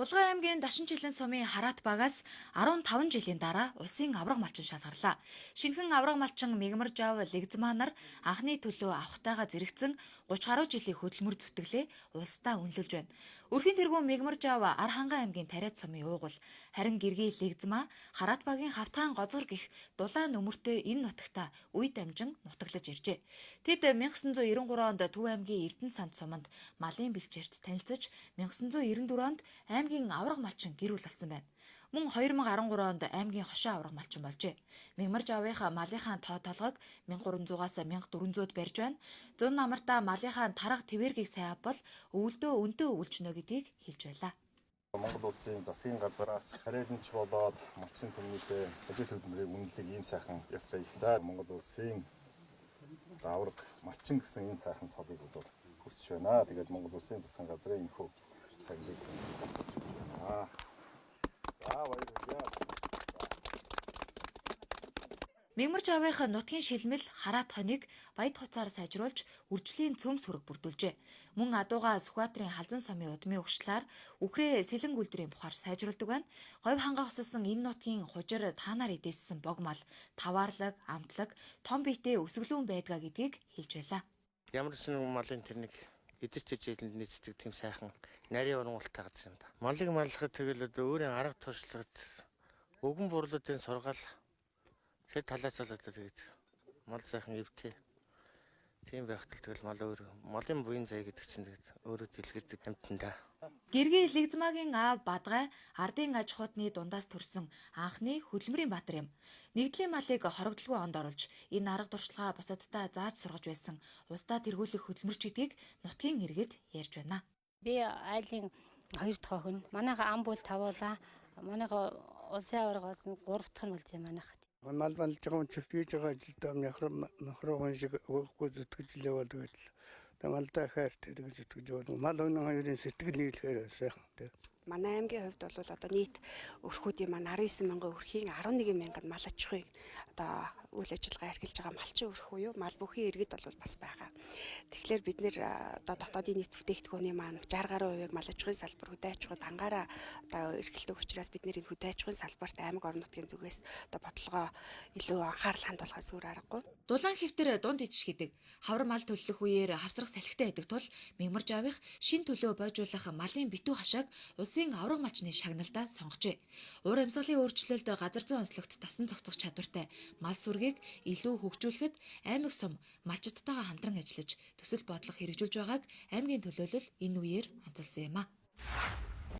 Булган аймгийн Дашинжилэн сумын Хараат багаас 15 жилийн дараа улсын аварга малчин шалгарлаа. Шинэхэн аварга малчин Мегмар-Жав Легзмаа нар анхны төлөө авахтайгаа зэрэгцэн 30 гаруй жилийн хөдөлмөр зүтгэлээ улсдаа үнэлүүлж байна. Өрхийн тэргүүн Мегмар-Жав Архангай аймгийн Тариад сумын уугуул, харин Гэргий Легзмаа Хараат багийн Хавтгаан гозгор гих дулаан нөмөртэй энэ нутагта үе дамжин нутаглаж иржээ. Тэд 1993 онд Төв аймгийн Эрдэнэ санд суманд малын бэлчээрт танилцаж 1994 онд аймгийн аварга малчин гэр бүл болсон байна. Мөн 2013 онд аймгийн хошоо аварга малчин болжээ. Мегмар-Жавынхаа малынхаа тоо толгойг 1300-аас 1400-д барьж байна. Зун намартаа малынхаа тарга тэвэргийг сайн авбал өвөлдөө өнтөө өвлжнө гэдгийг хэлж байлаа. Монгол улсын засгийн газраас харьяаланч болоод малчин түмнийхээ ажил хөдөлмөрийг үнэлдэг ийм сайхан ёс зүйтэй Монгол улсын аварга малчин гэсэн энэ сайхан цолыг бол хүртэж байна. Тэгээд Монгол улсын засгийн газрын энэхүү шагналыг байна. За баярлалаа. Мегмар-Жавынх нутгийн шилмэл Хараат хоног баяд хуцаар сайжруулж үржлийн цөм сүрэг бүрдүүлжээ. Мөн адууга Сүхбаатарын Халзан сумын удмын угшлаар үхрээ Сэлэн гүлдрийн бухаар сайжруулдаг байна. Говь хангаа хосолсон энэ нутгийн хужир таанаар эдээссэн бог мал, таваарлаг, амтлаг, том биетэй өсөглүүн байдгаа гэдгийг хэлж байлаа. Ямар ч нэг малын тэр нэг эдэр тэжээлэнд нийцдэг тийм сайхан нарийн ургамалтай газар юм да. Малыг маллахад тэгэл одоо өөрийн арга туршлагад өвгөн бурлуудын сургаал тэр талаас л одоо тэгээд мал сайхан эвтэй. Тийм байхад л тэгэл мал өөр малын буян зай гэдэг чинь тэгээд өөрөө дэлгэрдэг амьтан да. Гэргий Легзмагийн аав Бадгай ардын аж ахуйтны дундаас төрсэн анхны хөдөлмөрийн баатар юм. Нэгдлийн малыг хорогдолгүй онд оруулж энэ арга туршлагаа бусаддаа зааж сургаж байсан улсдаа тэргүүлэх хөдөлмөрч гэдгийг нутгийн иргэд ярьж байна. Би айлын хоёр дахь охин. Манайха ам бол тавуулаа. Манайха улсын аварга болсон гурав дахь нь болж байна манайх. Мал малж байгаа хүн хийж байгаа ажилдаа мохрогон шиг өгөхгүй зүтгэж лээ бол тэгэл малдаа хайртай гэж зүтгэж бол мал өнөө хоёрын сэтгэл нийлэхээр сайхан тий. Манай аймгийн хувьд бол одоо нийт өрхүүдийн маань 19 мянган өрхийн 11 мянган мал аж ахуйн одоо үйл ажиллагаа эрхэлж байгаа малчин өрх буюу мал бүхий иргэд бол бас байгаа. Тэгэхээр бид нэр одоо дотоодын нийт бүтээгдэхүүний маань 60 гаруй хувийг мал аж ахуйн салбар хөдөө аж ахуй дангаараа одоо эрхэлдэг учраас бид нэр энэ хөдөө аж ахуйн салбарт аймаг орон нутгийн зүгээс одоо бодлогоо илүү анхаарал хандуулахаас өөр аргагүй. Дулаан хэвтэр дунд ичш гэдэг хавар мал төллөх үеэр хавсрах салхитай байдаг тул Мегмар-Жавынх шин төлөө бойжуулах малын битүү хашааг улсын аварга малчны шагналдаа сонгожээ. Уур амьсгалын өөрчлөлт газар зүйн онцлогт тасан зохицох чадвартай мал сүргийг илүү хөгжүүлэхэд аймаг сум малчдтайгаа хамтран ажиллаж төсөл бодлого хэрэгжүүлж байгааг аймгийн төлөөлөл энэ үеэр онцолсон юм а.